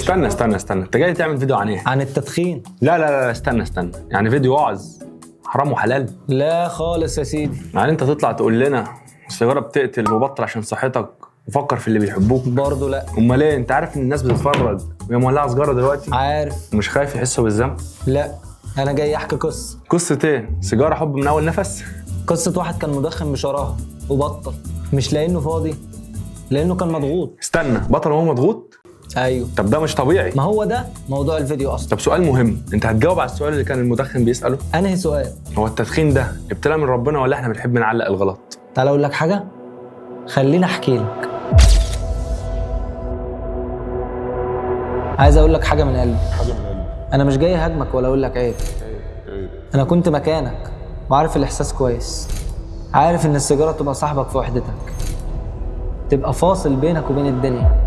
استنى استنى استنى، انت جاي تعمل فيديو عن ايه؟ عن التدخين. لا لا لا استنى استنى، يعني فيديو وعظ حرام وحلال؟ لا خالص يا سيدي. يعني انت تطلع تقول لنا السيجارة بتقتل وبطل عشان صحتك وفكر في اللي بيحبوك؟ برضه لا. امال ايه؟ انت عارف ان الناس بتتفرج وهي مولعه سجاره دلوقتي؟ عارف. ومش خايف يحسوا بالذنب؟ لا، انا جاي احكي قصة. قصة ايه؟ سيجارة حب من اول نفس؟ قصة واحد كان مدخن بشراهه وبطل، مش لانه فاضي، لانه كان مضغوط. استنى، بطل وهو مضغوط؟ ايوه. طب ده مش طبيعي. ما هو ده موضوع الفيديو اصلا. طب سؤال مهم، انت هتجاوب على السؤال اللي كان المدخن بيساله؟ انهي سؤال؟ هو التدخين ده ابتلاء من ربنا ولا احنا بنحب نعلق الغلط؟ تعال اقول لك حاجة، خليني احكي لك. عايز اقول لك حاجة من قلبي. انا مش جاي اهاجمك ولا اقول لك عيب. انا كنت مكانك وعارف الاحساس كويس. عارف ان السيجارة تبقى صاحبك في وحدتك، تبقى فاصل بينك وبين الدنيا.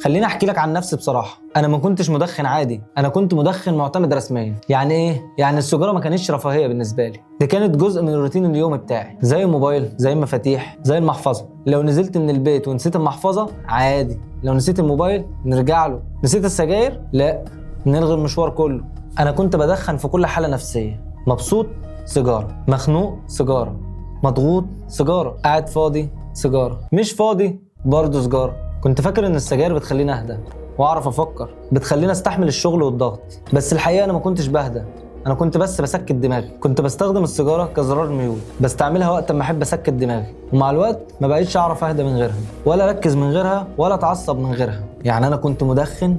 خليني احكي لك عن نفسي بصراحة. انا ما كنتش مدخن عادي، انا كنت مدخن معتمد رسميا. يعني ايه؟ يعني السيجارة ما كانتش رفاهية بالنسبة لي، دي كانت جزء من الروتين اليومي بتاعي، زي الموبايل، زي المفاتيح، زي المحفظة. لو نزلت من البيت ونسيت المحفظة عادي، لو نسيت الموبايل نرجع له، نسيت السجاير لا، نلغي المشوار كله. انا كنت بدخن في كل حاله نفسية. مبسوط سيجارة، مخنوق سيجارة، مضغوط سيجارة، قاعد فاضي سيجارة، مش فاضي برضه سيجارة. كنت فاكر ان السجاير بتخليني اهدى واعرف افكر، بتخليني استحمل الشغل والضغط، بس الحقيقة انا ما كنتش بهدى، انا كنت بس بسكت دماغي. كنت بستخدم السيجارة كزرار ميوت، بستعملها وقت ما احب اسكت دماغي، ومع الوقت ما بقيتش اعرف اهدى من غيرها، ولا اركز من غيرها، ولا اتعصب من غيرها. يعني انا كنت مدخن؟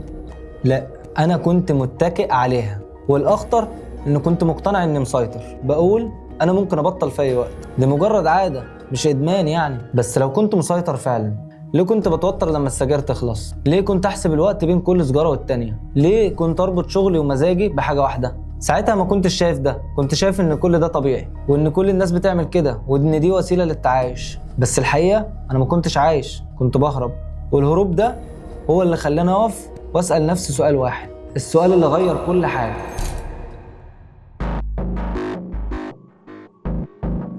لا، انا كنت متكئ عليها. والاخطر ان كنت مقتنع اني مسيطر، بقول انا ممكن ابطل في اي وقت، دي مجرد عادة مش ادمان يعني. بس لو كنت مسيطر فعلا، ليه كنت بتوتر لما السجاير تخلص؟ ليه كنت احسب الوقت بين كل سجاره والتانية؟ ليه كنت اربط شغلي ومزاجي بحاجة واحدة؟ ساعتها ما كنتش شايف ده، كنت شايف ان كل ده طبيعي، وان كل الناس بتعمل كده، وان دي وسيلة للتعايش. بس الحقيقة انا ما كنتش عايش، كنت بهرب. والهروب ده هو اللي خلاني اقف واسال نفسي سؤال واحد، السؤال اللي غير كل حاجة.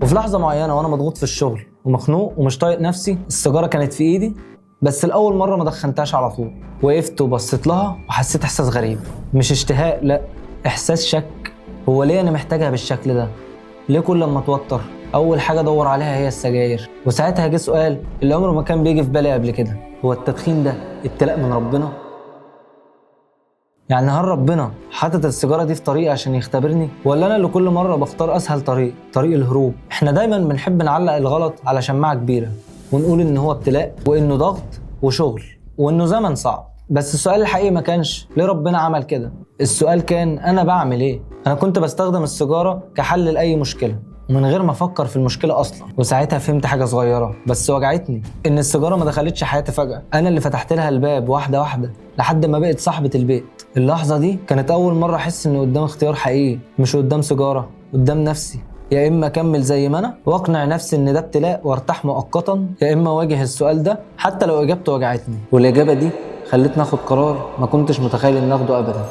وفي لحظة معينة وأنا مضغوط في الشغل ومخنوق ومش طايق نفسي، السيجارة كانت في إيدي، بس لأول مرة ما دخنتهاش على طول. وقفت وبصيت لها وحسيت إحساس غريب، مش اشتهاء، لأ، إحساس شك. هو ليه أنا محتاجها بالشكل ده؟ ليه كل لما أتوتر أول حاجة أدور عليها هي السجاير؟ وساعتها جه سؤال اللي عمره ما كان بيجي في بالي قبل كده، هو التدخين ده ابتلاء من ربنا؟ يعني هل ربنا حاطط السيجارة دي في طريقي عشان يختبرني، ولا انا اللي كل مرة بختار اسهل طريق، طريق الهروب؟ احنا دايما بنحب نعلق الغلط على شماعة كبيرة ونقول ان هو ابتلاء، وانه ضغط وشغل، وانه زمن صعب. بس السؤال الحقيقي ما كانش ليه ربنا عمل كده، السؤال كان انا بعمل ايه؟ انا كنت بستخدم السيجارة كحل لاي مشكلة ومن غير ما افكر في المشكلة اصلا. وساعتها فهمت حاجة صغيرة بس وجعتني، ان السيجارة ما دخلتش حياتي فجاة، انا اللي فتحت لها الباب واحدة واحدة لحد ما بقت صاحبه البيت. اللحظة دي كانت اول مرة احس ان قدام اختيار حقيقي، مش قدام سيجارة، قدام نفسي. يا اما اكمل زي ما انا واقنع نفسي ان ده ابتلاء وارتاح مؤقتا، يا اما اواجه السؤال ده حتى لو اجابته وجعتني. والاجابة دي خلتني اخد قرار ما كنتش متخيل ان اخده ابدا.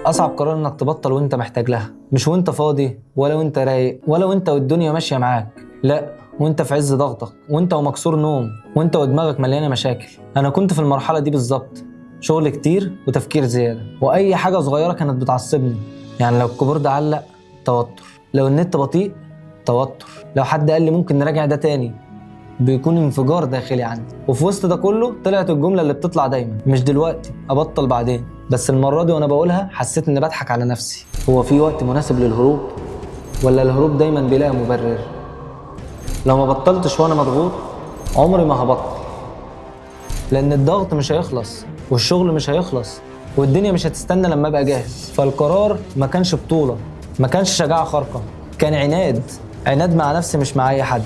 اصعب قرار انك تبطل وانت محتاج لها، مش وانت فاضي، ولا وانت رايق، ولا وانت والدنيا ماشية معاك، لا، وانت في عز ضغطك، وانت ومكسور نوم، وانت ودماغك مليانة مشاكل. انا كنت في المرحلة دي بالظبط، شغل كتير وتفكير زيادة، واي حاجة صغيرة كانت بتعصبني. يعني لو ال keyboard علق توتر، لو النت بطيء توتر، لو حد قال لي ممكن نراجع ده تاني، بيكون انفجار داخلي عندي. وفي وسط ده كله طلعت الجملة اللي بتطلع دايما، مش دلوقتي، ابطل بعدين. بس المرة دي وانا بقولها حسيت اني بضحك على نفسي. هو في وقت مناسب للهروب، ولا الهروب دايما بيلاقي مبرر؟ لو ما بطلتش وانا مضغوط عمري ما هبطل، لان الضغط مش هيخلص، والشغل مش هيخلص، والدنيا مش هتستنى لما ابقى جاهز. فالقرار ما كانش بطوله، ما كانش شجاعة خارقة، كان عناد، عناد مع نفسي مش مع اي حد،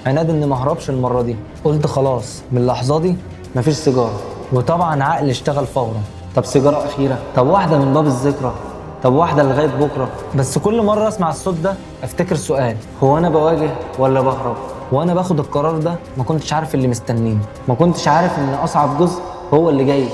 عناد اني ما اهربش المرة دي. قلت خلاص، من اللحظة دي مفيش سيجارة. وطبعا عقلي اشتغل فورا، طب سيجارة اخيرة، طب واحدة من باب الذكرى، طب واحدة لغاية بكره. بس كل مرة اسمع الصوت ده افتكر سؤال، هو انا بواجه ولا بهرب؟ وانا باخد القرار ده ما كنتش عارف اللي مستنيني، ما كنتش عارف ان اصعب جزء هو اللي جاي.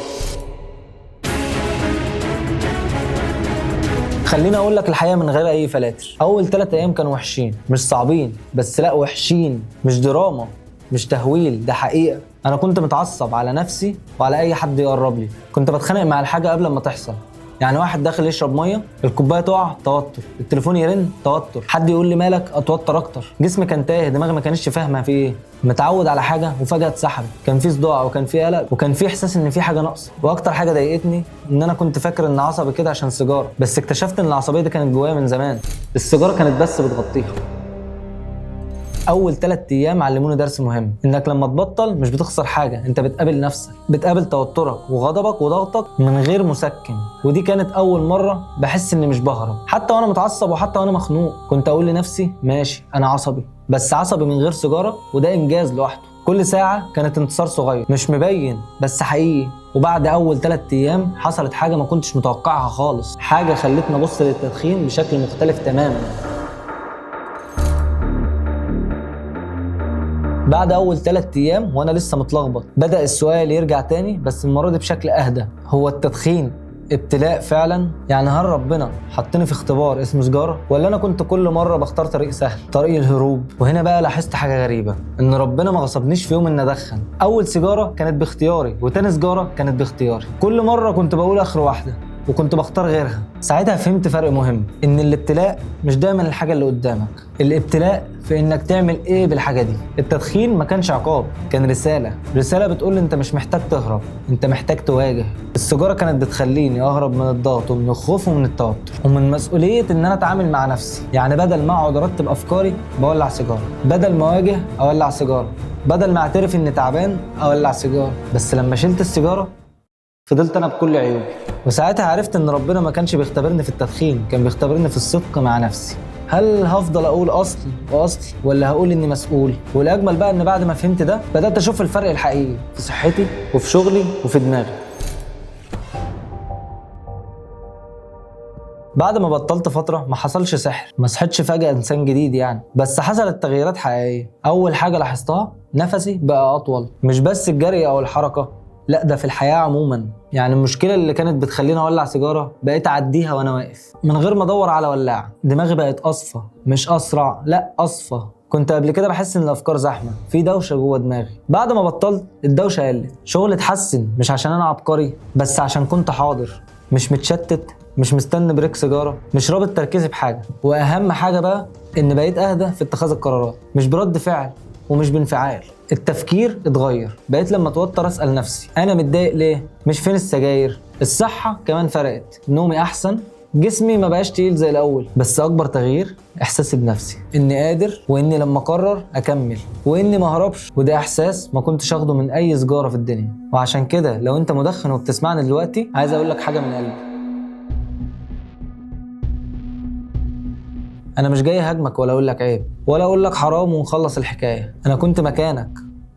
خليني اقول لك الحقيقة من غير اي فلاتر. اول 3 ايام كانوا وحشين، مش صعبين بس لا وحشين، مش دراما مش تهويل، ده حقيقة. انا كنت متعصب على نفسي وعلى اي حد يقرب لي، كنت بتخانق مع الحاجة قبل ما تحصل. يعني واحد داخل يشرب مية، الكوباية تقع، توتر، التليفون يرن، توتر، حد يقول لي مالك، اتوتر اكتر. جسمي كان تايه، دماغي ما كانتش فاهمه في ايه، متعود على حاجة وفجاة اتسحبت. كان في صداع وكان في قلق وكان في احساس ان في حاجة ناقصه. واكتر حاجة ضايقتني ان انا كنت فاكر ان عصبي كده عشان سيجارة، بس اكتشفت ان العصبية دي كانت جوايا من زمان، السيجارة كانت بس بتغطيها. اول 3 ايام علموني درس مهم، انك لما تبطل مش بتخسر حاجة، انت بتقابل نفسك، بتقابل توترك وغضبك وضغطك من غير مسكن. ودي كانت اول مرة بحس اني مش بهرب، حتى وانا متعصب وحتى وانا مخنوق. كنت اقول لنفسي ماشي انا عصبي، بس عصبي من غير سيجارة، وده انجاز لوحده. كل ساعة كانت انتصار صغير، مش مبين بس حقيقي. وبعد اول 3 ايام حصلت حاجة ما كنتش متوقعها خالص، حاجة خلتني ابص للتدخين بشكل مختلف تماما. بعد اول 3 ايام وانا لسه متلخبط، بدأ السؤال يرجع تاني، بس المرة دي بشكل اهدى. هو التدخين ابتلاء فعلا؟ يعني هل ربنا حطني في اختبار اسمه سجارة، ولا انا كنت كل مرة بختار طريق سهل، طريق الهروب؟ وهنا بقى لاحظت حاجة غريبة، ان ربنا ما غصبنيش في يوم ان ادخن. اول سيجارة كانت باختياري، وتاني سجارة كانت باختياري. كل مرة كنت بقول اخر واحدة وكنت بختار غيرها. ساعتها فهمت فرق مهم، ان الابتلاء مش دايما الحاجة اللي قدامك، الابتلاء في انك تعمل ايه بالحاجة دي. التدخين ما كانش عقاب، كان رسالة، رسالة بتقول انت مش محتاج تهرب، انت محتاج تواجه. السيجارة كانت بتخليني اهرب من الضغط ومن الخوف ومن التوتر ومن مسؤولية ان انا اتعامل مع نفسي. يعني بدل ما اقعد ارتب افكاري بولع سيجارة، بدل ما اواجه اولع سيجارة، بدل ما اعترف اني تعبان اولع سيجارة. بس لما شلت السيجارة فضلت انا بكل عيوبي. وساعتها عرفت ان ربنا ما كانش بيختبرني في التدخين، كان بيختبرني في الصدق مع نفسي. هل هفضل اقول اصل واصل، ولا هقول اني مسؤول؟ والاجمل بقى ان بعد ما فهمت ده بدات اشوف الفرق الحقيقي في صحتي وفي شغلي وفي دماغي. بعد ما بطلت فترة ما حصلش سحر، ما صحيتش فجأة إنسان جديد يعني، بس حصلت تغييرات حقيقية. أول حاجة لاحظتها نفسي بقى أطول، مش بس الجري أو الحركة، لا ده في الحياة عموما. يعني المشكلة اللي كانت بتخليني أولع سيجارة بقيت أعديها وأنا واقف من غير ما أدور على ولاعة. دماغي بقت أصفى، مش أسرع، لا أصفى. كنت قبل كده بحس إن الأفكار زحمة، في دوشة جوه دماغي. بعد ما بطلت الدوشة قلت، شغلي اتحسن، مش عشان أنا عبقري، بس عشان كنت حاضر، مش متشتت، مش مستني break سيجارة، مش رابط تركيزي بحاجة. وأهم حاجة بقى إن بقيت أهدى في اتخاذ القرارات، مش برد فعل ومش بانفعال. التفكير اتغير، بقيت لما اتوتر اسال نفسي انا متضايق ليه، مش فين السجاير. الصحة كمان فرقت، نومي احسن، جسمي ما بقاش تقيل زي الاول. بس اكبر تغيير احساسي بنفسي، اني قادر، واني لما اقرر اكمل، واني ما هربش. وده احساس ما كنتش اخده من اي سجاره في الدنيا. وعشان كده لو انت مدخن وبتسمعني دلوقتي، عايز اقول لك حاجة من قلبي. انا مش جاي اهاجمك ولا اقول لك عيب ولا اقول لك حرام ونخلص الحكاية. انا كنت مكانك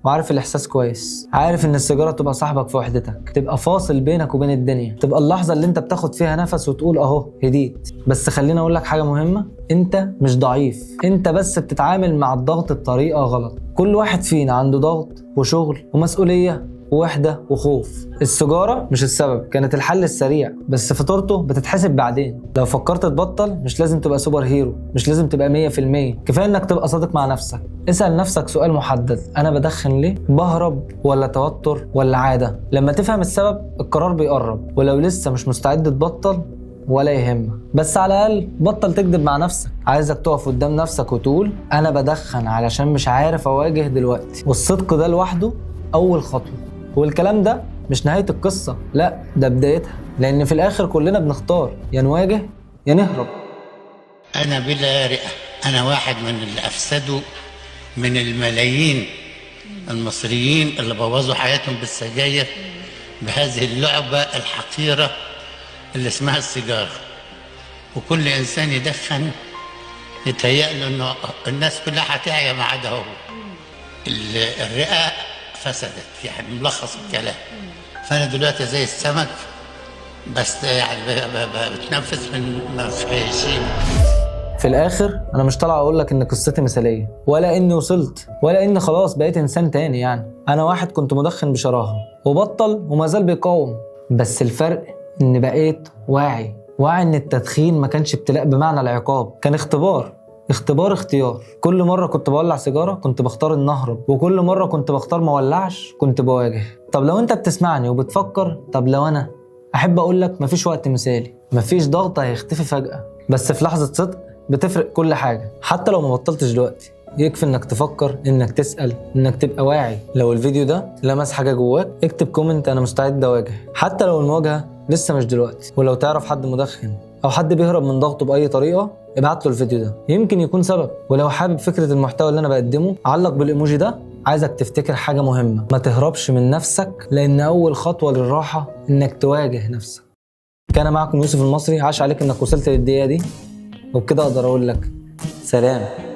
وعارف الاحساس كويس، عارف ان السيجارة تبقى صاحبك في وحدتك، تبقى فاصل بينك وبين الدنيا، تبقى اللحظة اللي انت بتاخد فيها نفس وتقول اهو هديت. بس خليني اقول لك حاجة مهمة، انت مش ضعيف، انت بس بتتعامل مع الضغط بطريقة غلط. كل واحد فينا عنده ضغط وشغل ومسؤولية ووحده وخوف. السيجارة مش السبب، كانت الحل السريع، بس فاتورته بتتحسب بعدين. لو فكرت تبطل مش لازم تبقى super hero، مش لازم تبقى 100%، كفاية انك تبقى صادق مع نفسك. اسال نفسك سؤال محدد، انا بدخن ليه؟ بهرب ولا توتر ولا عادة؟ لما تفهم السبب القرار بيقرب. ولو لسه مش مستعد تبطل ولا يهمك، بس على الاقل بطل تكذب مع نفسك. عايزك تقف قدام نفسك وتقول انا بدخن علشان مش عارف اواجه دلوقتي. والصدق ده لوحده اول خطوة. والكلام ده مش نهاية القصة، لا ده بدايتها، لأن في الآخر كلنا بنختار يا نواجه يا نهرب. أنا بلا رئة، أنا واحد من اللي أفسدوا من الملايين المصريين اللي بوظوا حياتهم بالسجاير، بهذه اللعبة الحقيرة اللي اسمها السيجارة. وكل إنسان يدخن يتهيأ له إنه الناس كلها هتعيا ما عدا هو. الرئة فسدت، يعني ملخص الكلام. فأنا دلوقتي زي السمك، بس يعني بتنفس من خياشيم. في الآخر أنا مش طالع أقول لك إن قصتي مثالية، ولا إني وصلت، ولا إني خلاص بقيت إنسان تاني. يعني أنا واحد كنت مدخن بشراهة وبطل وما زال بيقاوم، بس الفرق إني بقيت واعي، واعي ان التدخين ما كانش ابتلاء بمعنى العقاب، كان اختبار، اختبار اختيار. كل مرة كنت بولع سيجارة كنت بختار ان اهرب، وكل مرة كنت بختار ما اولعش كنت بواجه. طب لو انت بتسمعني وبتفكر طب لو انا، احب اقول لك مفيش وقت مثالي، مفيش ضغط هيختفي فجأة، بس في لحظة صدق بتفرق كل حاجة. حتى لو ما بطلتش دلوقتي، يكفي انك تفكر، انك تسأل، انك تبقى واعي. لو الفيديو ده لمس حاجة جواك اكتب comment انا مستعد اواجه، حتى لو المواجهة لسه مش دلوقتي. ولو تعرف حد مدخن او حد بيهرب من ضغطه بأي طريقة ابعت له الفيديو ده، يمكن يكون سبب. ولو حابب فكرة المحتوى اللي انا بقدمه علق بالايموجي ده. عايزك تفتكر حاجة مهمة، ما تهربش من نفسك، لأن أول خطوة للراحة إنك تواجه نفسك. كان معكم يوسف المصري، عاش عليك إنك وصلت للدقيقة دي، وبكده أقدر أقول لك سلام.